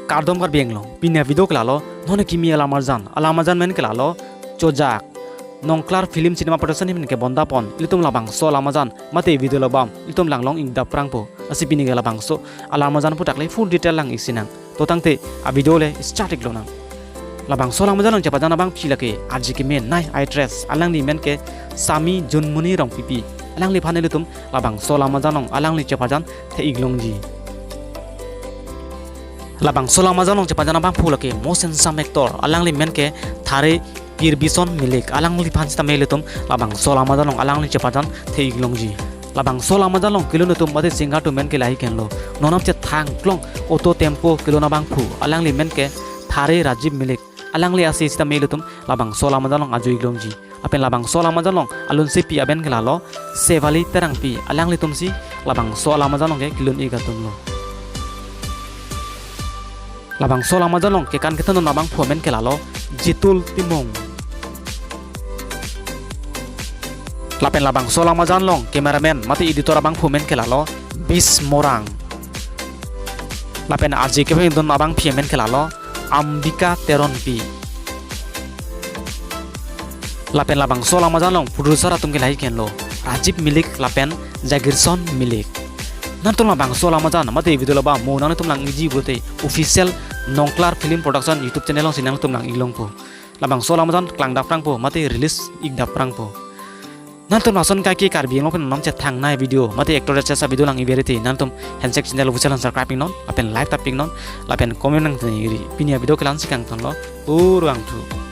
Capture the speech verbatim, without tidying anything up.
Kardom Karbi Anglong, pini avideo ke lalo, non kimi alam arjan, alam arjan men ke lalo, Chojak. Nongklar Film Cinema Production ahin ke bondapon, ilitum labangso alam arjan, mate video labang, ilitum langlong ingdap prangpo, lasi pini ke labangso alam arjan aphuthak le full detail lang-ik sinang. To tangte, avideo le start-ik lonang. Labangso alam arjan along chepajan abangpi lake, R J K men, nai actress, alangli men ke Sami Junmuni Rongpipi, alangliphan ilitum labangso alam arjan along, alangli chepajan the-ik longji. Labangso alam arjan along chepajan abangpo lake most handsome actor, alangli men ke Thare Pirbison Milik, alangliphan sitame ilitum labangso alam arjan along alangli chepajan the-ik longji. Labangso alam arjan along kelun atum mate singer atum men ke lahei henlo. Non amchethang klong auto tempo kelun abangpo, alangli men ke Thare Rajiv Milik, alangli ase sitame ilitum labangso alam arjan along ajo-ik longji. Lapen labangso alam arjan along alunsepi amen ke lalo Sevali Terangpi, alanglitum si labangso alam arjan along ke kelun-ik atumlo. Labangso alam arjan along kekan kethan abangpo amen ke lalo Jitul Timung. Lapen labangso alam arjan along cameraman mate editor abangpo amen ke lalo Bis Morang. Lapen R J K pen dun abangpi amen ke lalo Ambika Teronpi. Lapen labangso alam arjan along producer atum ke lahei henlo, Rajiv Milik lapen Jagirson Milik. Nangtum labangso alam arjan mate video labang mo nangtum lang-ikji pulote official Nongklar Film Production YouTube channel alongsi nangtum lang-ik longpo. Labangso alam arjan klangdap prangpo mate release-ikdap prangpo. Nangtum lason kaike Karbi Anglong pen non amchethang nai video mate actor actress avideo lang-ik berete, nangtum Handshake channel official nang subscribe-ik non, lapen like tap-ik non, lapen comment nang tengri. Pini avideo ke la-ansi kangtonlo, kurvangthu.